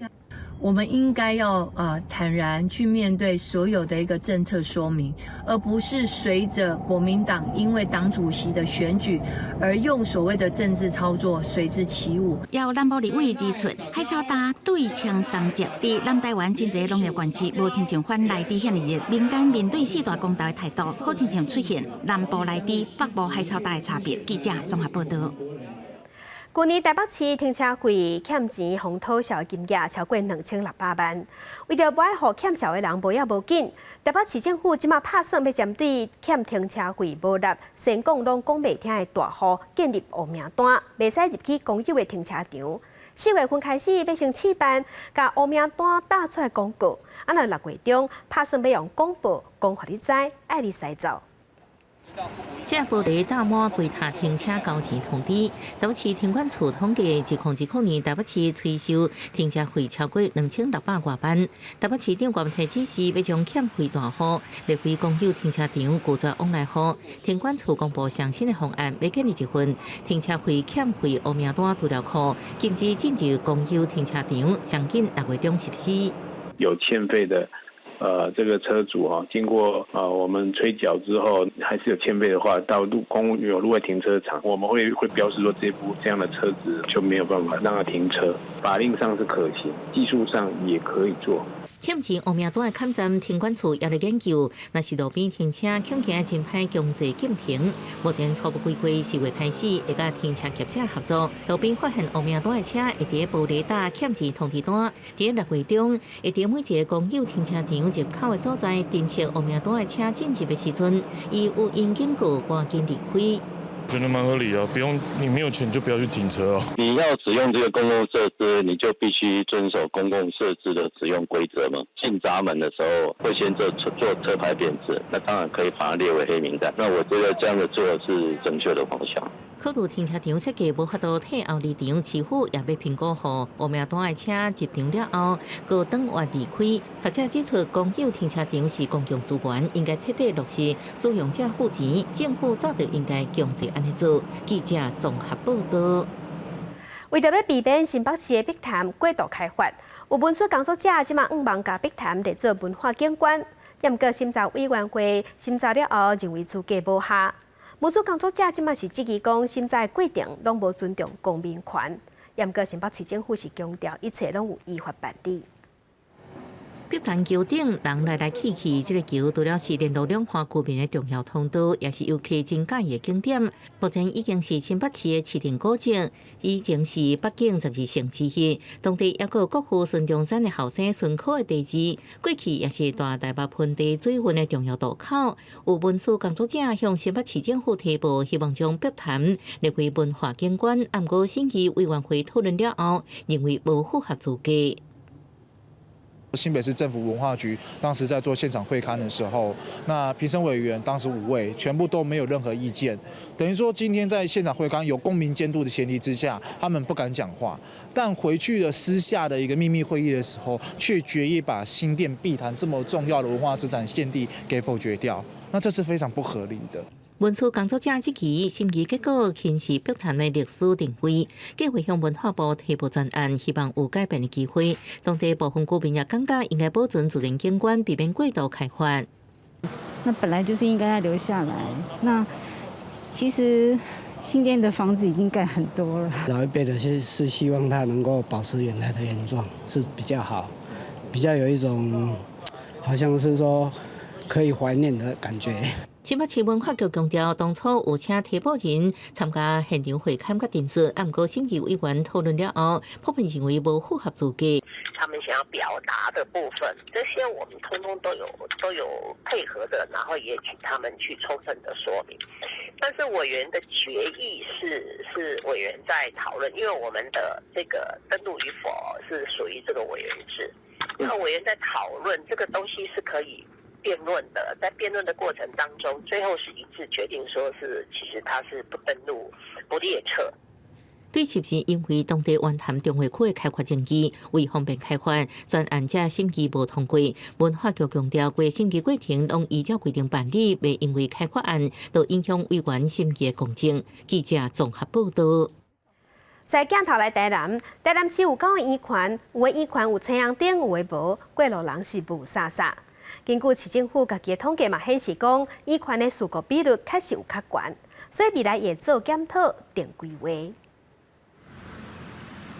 我們應該要坦然去面對所有的一個政策說明，而不是隨着國民黨因為黨主席的選舉而用所謂的政治操作隨之起舞。有南部立委指出，海草礁對嗆三接，佇南台灣真濟農業縣市，無親像反萊豬遐爾熱，民間面對四大公投的態度，好親像出現南部萊豬、北部海草礁的差別。記者綜合報道。舊年台北市停車費欠錢予討數的金額超過2600萬，為著無愛予欠數的人無影無緊，台北市政府這馬拍算欲針對欠停車費無納，先講攏講袂聽的大戶建立烏名單，袂使入去公有的停車場。4月份開始欲先試辦，共烏名單打出來公告，啊若6月中拍算欲用廣播講予你知，愛你使走。這玻璃罩滿規塔停車交錢通知，台北市停管處統計，2020年台北市催收停車費超過2600外萬。台北市長郭提指示，欲將欠費大戶列為公有停車場拒絕往來戶。停管處公布上新的方案，欲建立一份停車費欠費烏名單資料庫，禁止進入公有停車場，上緊6月中實施。有欠費的。這個車主啊，經過我們催繳之後，還是有欠費的話，到路公有路外停車場，我們會標示說這部這樣的車子就沒有辦法讓它停車。法令上是可行，技術上也可以做。欠錢烏名單的坎站，停管處也咧研究，若是路邊停車，恐驚真歹強制禁停。目前初步規劃4月開始，會佮停車業者合作，路邊發現烏名單的車，會佇玻璃打欠錢通知單。佇6月中，會佇每一个公有停車場入口的所在，偵測烏名單的車進入的時陣，伊有應警告，趕緊離開。覺得蠻合理啊，不用你沒有錢就不要去停車哦。你要使用這個公共設施，你就必須遵守公共設施的使用規則嘛。進閘門的時候會先做車牌辨識，那當然可以把它列為黑名單。那我覺得這樣的做是正確的方向。考慮停車場設計無法度退後離場，市府也欲評估予烏名單的車入場了後，閣轉彎離開。學者指出，公有停車場是公共資源，應該徹底落實使用者付錢，政府早就應該強制按呢做。記者綜合報導。為著欲避免新北市的碧潭過度開發，有文史工作者這馬向望共碧潭列做文化景觀，毋過審查委員會審查了後，認為資格無效。文史工作者這馬是質疑講，審查的過程攏無尊重公民權。毋過新北市政府是強調，一切攏有依法辦理。碧潭橋頂人來來去去，這個橋除了是聯絡兩岸居民的重要通道，也是遊客真佮意的景點。目前已經是新北市的市定古蹟，以前是八景十二勝之一。當地猶閣有國父孫中山的後生孫科的地址，過去也是大台北盆地水運的重要渡口。有文史工作者向新北市政府提報，希望將碧潭列為文化景觀。毋過審議委員會討論了後，認為無符合資格。新北市政府文化局當時在做現場會勘的時候，那評審委員當時五位全部都沒有任何意見，等於說今天在現場會勘有公民監督的前提之下，他們不敢講話，但回去了私下的一個秘密會議的時候，卻決意把新店碧潭這麼重要的文化資產現地給否決掉，那這是非常不合理的。文史工作者質疑審議結果輕視碧潭的歷史定位，計劃向文化部提報專案，希望有改變的機會。當地部分居民也感覺應該保存自然景觀，避免過度開發。那本來就是應該要留下來。那其實新店的房子已經蓋很多了。老一輩的是希望它能夠保持原來的原狀是比較好，比較有一種好像是說可以懷念的感覺。新北市文化局強調，當初有請提報人參加現場會勘佮陳述，毋過審議委員討論了後，普遍認為無符合資格。他們想要表達的部分，這些我們通通都有配合的，然後也請他們去充分的說明。但是委員的決議是委員在討論，因為我們的這個登錄與否是屬於這個委員制，那委員在討論這個東西是可以辯論的，在辯論的過程當中，最後是一致決定說是其實他是不登錄、不列冊。對，是毋是因為當地灣潭重劃區的開發爭議，為方便開發，專案這審議無通過。文化局強調，規審議過程攏依照規定辦理，袂因為開發案就影響委員審議的公正。記者綜合報導。在鏡頭來台南，台南市有九個圓環，有的圓環有青紅燈，有的無，過路人是霧煞煞。根據市政府家己的統計嘛，顯示講，圓環的事故比率確實有較懸，所以未來會做檢討、定規劃。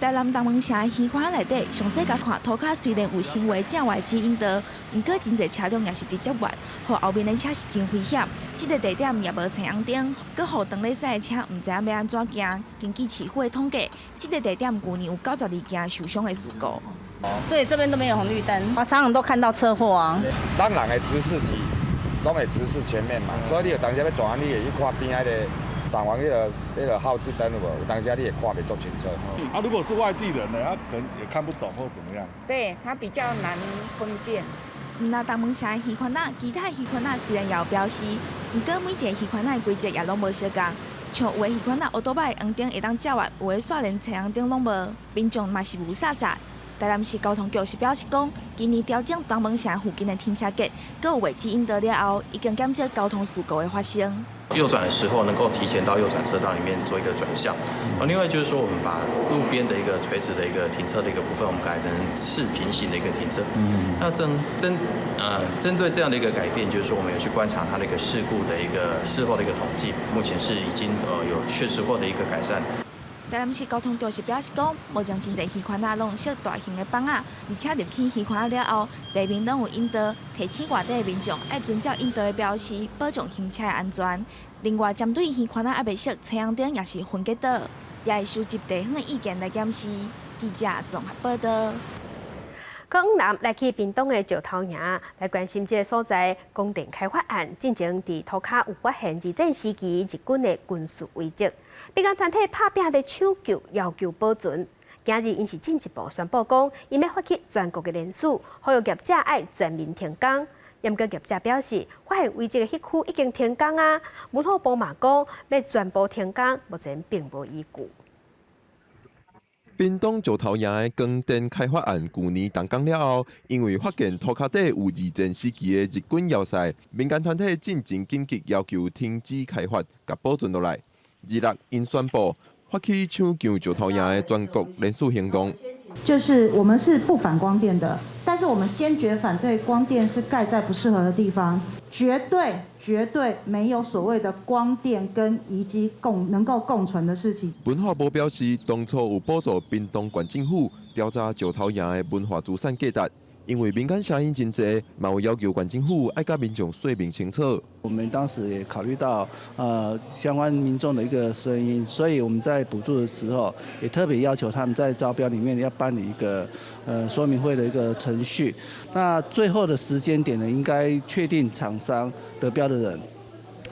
台南東門城的圓環內底，詳細共看，塗跤雖然有成為正外指引道，毋過真濟車輛也是直接越，予後面的車是真危險。這個地點也無青紅燈，閣予當咧駛的車毋知影欲按怎行。根據市府的統計，這個地點舊年有92件受傷的事故。對，這邊都沒有紅綠燈，啊，常常都看到車禍啊。咱人的直視是攏會直視前面嘛，所以你有當時欲轉彎，你會去看邊仔的送完彼個號誌燈有無？有當時你會看袂足清楚。啊，如果是外地人呢，他可能也看不懂或怎麼樣。對，他比較難分辨。毋但東門城的圓環仔，其他圓環仔雖然也有標示，毋過每一個圓環仔的規則也攏無相仝。像有的圓環仔烏多擺紅燈會當照越，有的煞連青紅燈攏無，民眾嘛是霧煞煞。台南市交通局是表示講，今年調整東門城附近的停車格，閣有畫指引道了後，已經減少交通事故的發生。右轉的時候能夠提前到右轉車道裡面做一個轉向。另外就是說，我們把路邊的一個垂直的一個停車的一個部分，我們改成次平行的一個停車。那針對這樣的一個改變，就是說我們有去觀察它的一個事故的一個事後的一個統計，目前是已經有確實獲得一個改善。台南市交通局是表示講，目前真濟漁環仔攏設大型的板仔，而且入去漁環仔了後，地面攏有引導，提醒外地的民眾愛遵照引導的標示，保障行車的安全。另外，針對漁環仔猶未設青紅燈，抑是分隔島，也會收集地方的意見來檢視。記者綜合報導。閣往南來去屏東的石頭營來關心這个所在光電開發案，進前佇塗跤有發現二戰時期日軍的軍事遺跡，民間團體拍拚咧搶救，要求保存。今日𪜶是進一步宣布講，𪜶欲發起全國的聯署，呼籲業者愛全面停工。毋過業者表示，發現遺跡的彼區已經停工啊。文化部嘛講，欲全部停工，目前並無依據。屏東石頭營的光電開發案，舊年動工了後，因為發現塗跤底有二戰時期的日軍要塞，民間團體進前緊急要求停止開發，共保存落來。26𪜶宣布發起搶救石頭營的全國聯署行動。就是我們是不反光電的，但是我們堅決反對光電是蓋在不適合的地方，絕對絕對沒有所謂的光電跟遺跡共能夠共存的事情。文化部表示，當初有補助屏東縣政府調查石頭營的文化資產價值，因為民間聲音真濟，嘛有要求縣政府愛佮民眾說明清楚。我們當時也考慮到相關民眾的一個聲音，所以我們在補助的時候，也特別要求他們在招標裡面要辦理一個說明會的一個程序。那最後的時間點呢，應該確定廠商得標的人，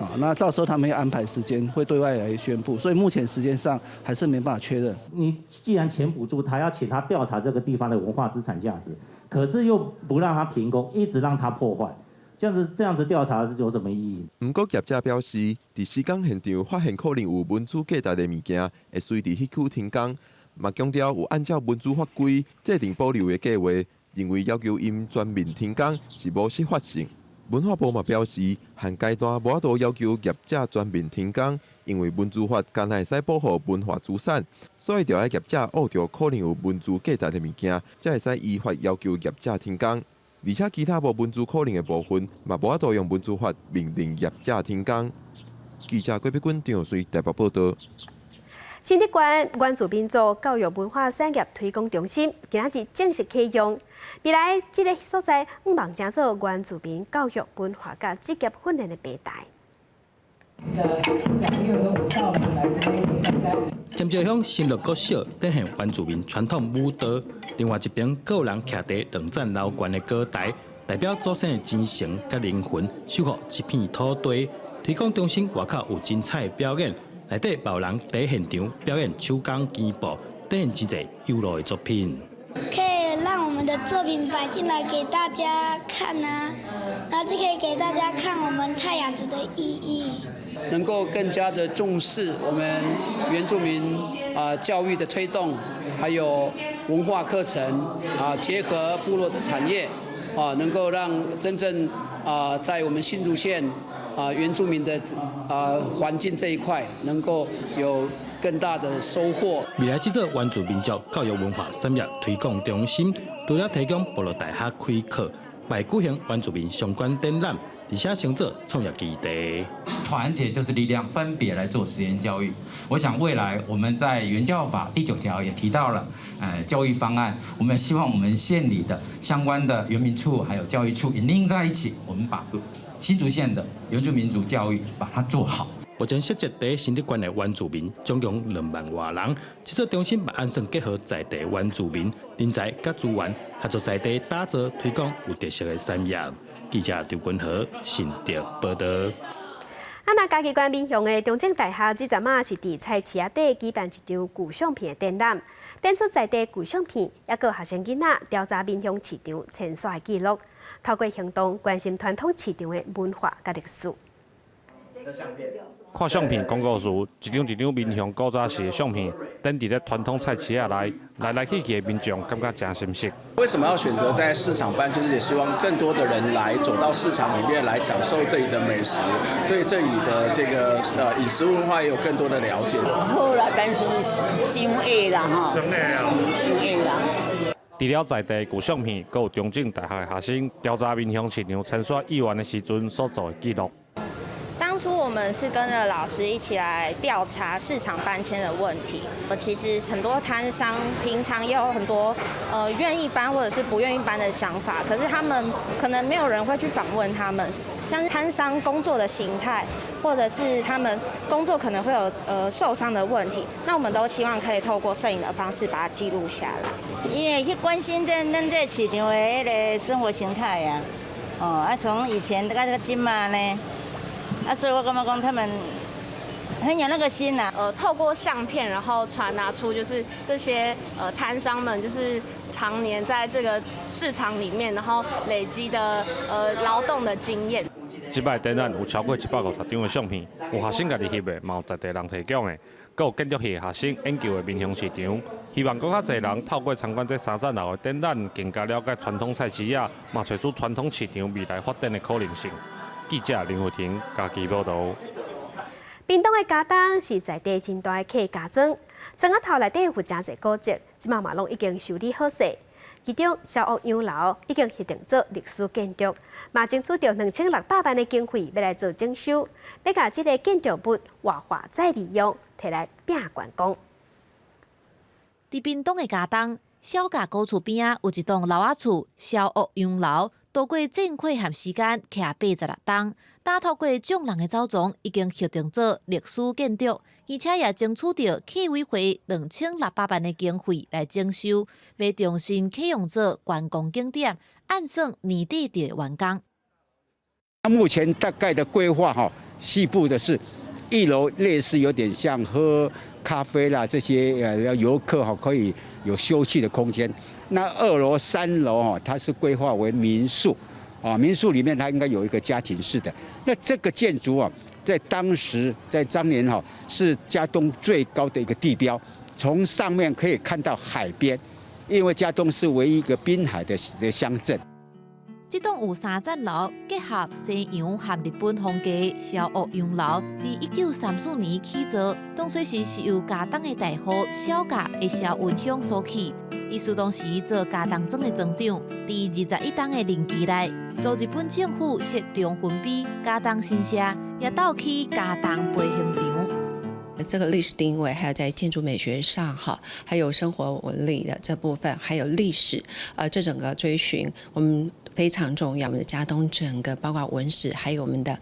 啊，那到時候他們要安排時間，會對外來宣布。所以目前時間上還是沒辦法確認。你既然錢補助他，要請他調查這個地方的文化資產價值，可是又不讓他停工，一直讓他破壞。這樣子調查有什麼意義？毋過業者表示，佇施工現場發現可能有文資價值的物件，會隨佇彼區停工。嘛強調有按照文資法規制定保留的計劃，認為要求𪜶全面停工是無適法性。文化部嘛表示，現階段無法度要求業者全面停工，因為文資法干焦會使保護文化資產，所以著愛業者挖著可能有文資價值的物件，才會使依法要求業者停工。而且其他無文資可能的部分，嘛無法度用文資法命令業者停工。記者郭碧君、張瑞台北報導。新竹縣原住民族教育文化產業推廣中心今仔日正式啟用。未來這个所在，向望成做原住民教育文化佮職業訓練的平台。尖石鄉新樂國小展現原住民傳統舞蹈，另外一邊閣有人徛佇兩層樓懸的高台，代表祖先的精神佮靈魂，守護這片土地。推廣中心外口有精彩的表演，內底嘛有人佇現場表演手工機布，展現真濟優良的作品。可以讓我們的作品擺進來給大家看啊，然後就可以給大家看我們泰雅族的意義。能夠更加的重視我們原住民啊教育的推動，還有文化課程啊，結合部落的產業啊，能夠讓真正啊在我們新竹縣啊原住民的啊環境這一塊，能夠有更大的收穫。未來這座原住民族教育文化產業推廣中心，除了提供部落大學開課，嘛會舉行原住民相關展覽。而且成做創業基地。團結就是力量，分別來做實驗教育。我想未來我們在原教法第9條也提到了，教育方案。我們希望我們縣裡的相關的原民處還有教育處也拎在一起，我們把新竹縣的原住民族教育把它做好。目前設籍佇新竹縣的原住民總共2萬外人，這座中心嘛按算結合在地原住民人才佮資源，合作在地打造推廣有特色的產業。記者張君和新竹報導。啊，那嘉義縣民雄的中正大學，這陣仔是佇菜市仔底舉辦一場舊相片的展覽，展出在地舊相片，抑閣學生囡仔調查民雄市場遷徙的記錄，透過行動關心傳統市場的文化佮歷史。看相片講故事，一張一張民雄古早時的相片，展佇咧傳統菜市仔內，來來去去的民眾感覺誠心適。為什麼要選擇在市場辦？就是也希望更多的人來走到市場裡面來享受這裡的美食，對這裡的這個飲食文化也有更多的了解。好啦，但是傷矮啦吼，傷矮啦。除了在地舊相片，閣有中正大學的學生調查民雄市場遷徙議員的時陣所做的記錄。當初我們是跟著老師一起來調查市場搬遷的問題。其實很多攤商平常也有很多願意搬或者是不願意搬的想法，可是他們可能沒有人會去訪問他們。像是摊商工作的形态，或者是他們工作可能會有受傷的問題，那我們都希望可以透過攝影的方式把它記錄下來。因為去關心這咱這市場的彼个生活形態啊，哦啊，從以前到這這馬呢，啊，所以我感覺講他們很有那個心啊。透過相片，然後傳達出就是這些攤商們就是常年在這個市場裡面，然後累積的勞動的經驗。這擺展覽有超過150張的相片，有學生家己翕的，嘛有在地人提供的，閣有建築系學生研究的民雄市場。希望閣較濟人透過參觀這三層樓的展覽，更加了解傳統菜市仔，嘛揣出傳統市場未來發展的可能性。記者林慧婷家己報導。屏東的佳冬是在地真大的客家莊，莊仔頭內底有誠濟古蹟，這馬嘛攏已經修理好勢。其中蕭屋洋樓已經核定做歷史建築，嘛爭取著2600萬的經費欲來做整修，欲共這个建築物活化再利用，提來拼觀光。佇屏東的佳冬，小甲古厝邊仔有一棟老仔厝蕭屋洋樓，度過戰火和時間，徛86冬，打透過眾人的祖宗，已經核定做歷史建築，而且也爭取著客委會2600萬的經費來整修，欲重新啟用做觀光景點，按算年底就會完工。目前大概的規劃哈，細部的是，一樓類似有點像喝咖啡啦，這些遊客哈可以有休憩的空間。那2樓、3樓哈，它是規劃為民宿，啊，民宿裡面它應該有一個家庭式的。那這個建築啊，在當時在當年哈，是佳冬最高的一個地標，從上面可以看到海邊，因為佳冬是唯一一個濱海的鄉鎮。這棟有3層樓，結合西洋和日本風格蕭屋洋樓，佇1934年起造，當初時是由佳冬的大戶蕭甲的蕭雲鄉所起。伊是當時做佳冬莊的莊長，佇21冬的任期內，遭日本政府設中分碑佳冬新社，也鬥起佳冬飛行場。這個歷史定位，還有在建築美學上，哈，還有生活紋理的這部分，還有歷史，這整個追尋，我們非常重要。我們的佳冬整個包括文史，還有我們的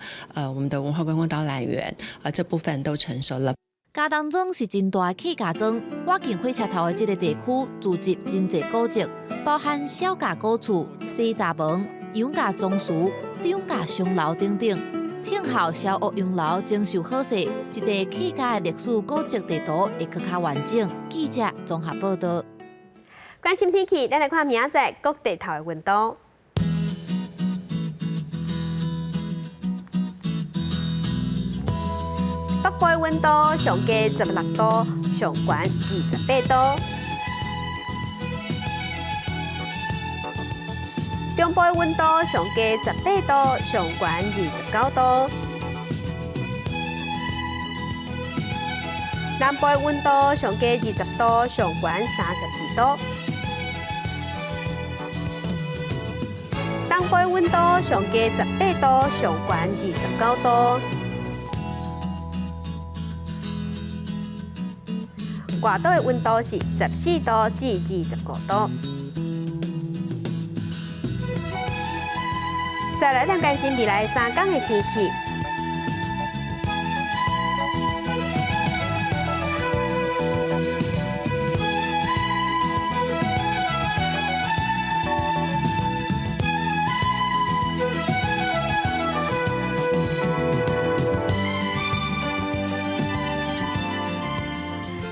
文化觀光導覽員，這部分都成熟了。佳冬莊是真大的客家莊，倚近火車頭的這個地區，聚集真濟古蹟，包含小甲古厝、西閘門、楊家宗祠、張家商樓等等。聽候蕭屋洋樓整修好勢，這塊客家的歷史古蹟地圖會閣較完整。記者綜合報道。關心天氣，咱來看明仔載各地頭的溫度。北部的溫度上低16度，上懸28度。中部的溫度上低18度，上懸29度。南部的溫度上低20度，上懸32度。東部的溫度上低18度，上懸29度。外島的溫度是14度至25度。再來，咱關心未來3天的天氣。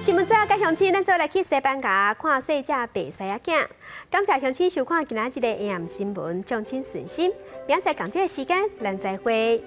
新聞最後，佮鄉親，咱做來去西班牙看細隻白獅仔囝。感謝鄉親收看今仔日的 AM 新聞，眾親順心。明仔載仝這个時間，咱再會。